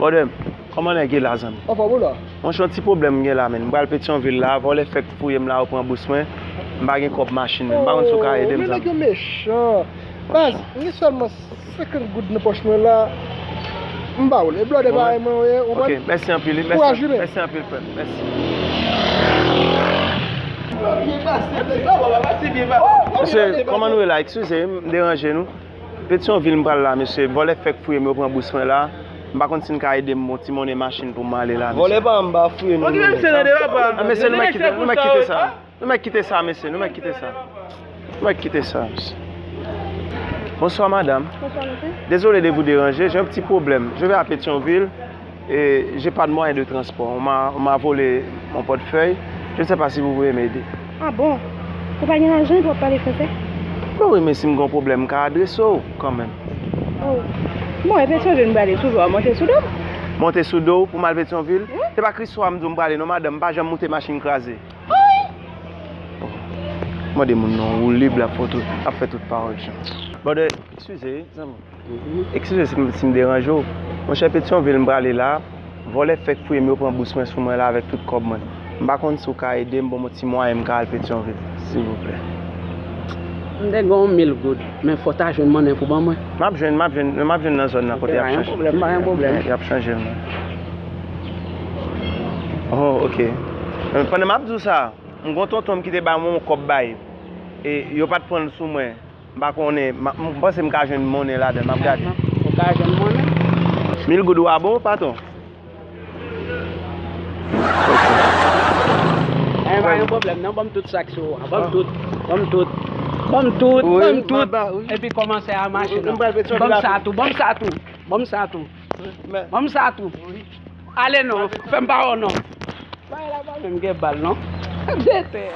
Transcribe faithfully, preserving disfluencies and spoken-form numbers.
Brother, kòman nèg ye la, zanmi? Anfòm ou la? Monchè, yon ti pwoblèm m gen la, menn. M pral Petyonvil la, vòlè fèk fouye m la, yo pran bous mwen. M pa gen kòb machin, menn. M pa konn si w ka ede m, zanmi. Oh, men nèg yo mechan. Baz, m gen sèlman senkant goud nan pòch mwen la. M ba ou l. E blòdè pa mwen, ou konprann? Ok, mèsi anpil, wi. Mèsi, kouraj, wi, men. Mèsi anpil, frè m. Mèsi. Mesye, kòman nou ye la? Eskize, m deranje nou. Petyonvil m pral la, mesye. Vòlè fèk fouye m, yo pran bous mwen la. M pa konn si n ka ede m, bon, ti monnen machin pou m ale la, mesye. Vòlè pa anba fouye nou. Okipe misye tande, papa. Ah, mesye, nou mèt kite, nou mèt kite sa. Nou mèt kite sa, mesye, nou mèt kite sa. Nou mèt kite sa, mesye. Bonsoir, madame. Bonsoir, monsieur. Désolé de vous déranger, j'ai un petit problème. Je vais à Pétion-Ville. Et j'ai pas de moyen de transport. On m'a, on m'a volé mon portefeuille. Je ne sais pas si vous pouvez m'aider. Ah bon? Ou pa gen lajan, epi w ap pale fransè? Bon, wi, men si m gen yon pwoblèm, m ka adrese w kanmenm. Oh. Bon, epi sou nou prale sou do a, monte sou do m. Monte sou do w pou m al Petyonvil? Wi. Se pa Kriswa m di w m prale non, madanm, m pa janm moute machin kraze. Bon. Mande moun nan, ou lib, l ap fè tout, l ap fè tout pawòl chan. Brother, eskize, zanmi. Eskize si m, si m deranje w. Monchè, Petyonvil m prale la. Vòlè fèk fouye m, yo pran bous mwen sou mwen la avèk tout kòb mwen. M pa konn si w ka ede m, ban m yon ti mwayen m ka al Petyonvil, silvouplè. M te gen yon mil goud, men fò w ta jwenn monnen pou ban mwen. M ap jwenn, m ap jwenn, m ap jwenn nan zòn nan kote y ap chanje. Ok, pa gen pwoblèm, pa gen pwoblèm. Y ap chanje l, non. Oh, ok. Pandan m ap di w sa, m gen yon tonton m ki te ba mwen yon kòb bay. E yo pa t pran l sou mwen. M pa konnen, m, m panse m ka jwenn monnen ladan, m ap gade. Ou ka jwenn monnen? Mil goud ou a bon, patwon? Eh, pa gen pwoblèm, non, ban m tout sa k sou ou a. Ban m tout, ban m tout, ban m tout, ban m tout. Epi kòmanse a mache, non. Ban m sa tou, ban m sa tou, ban m sa tou. Ban m sa tou. Ale non, fè m pa wè w non. Bagay la pa menm gen bal non. Dete.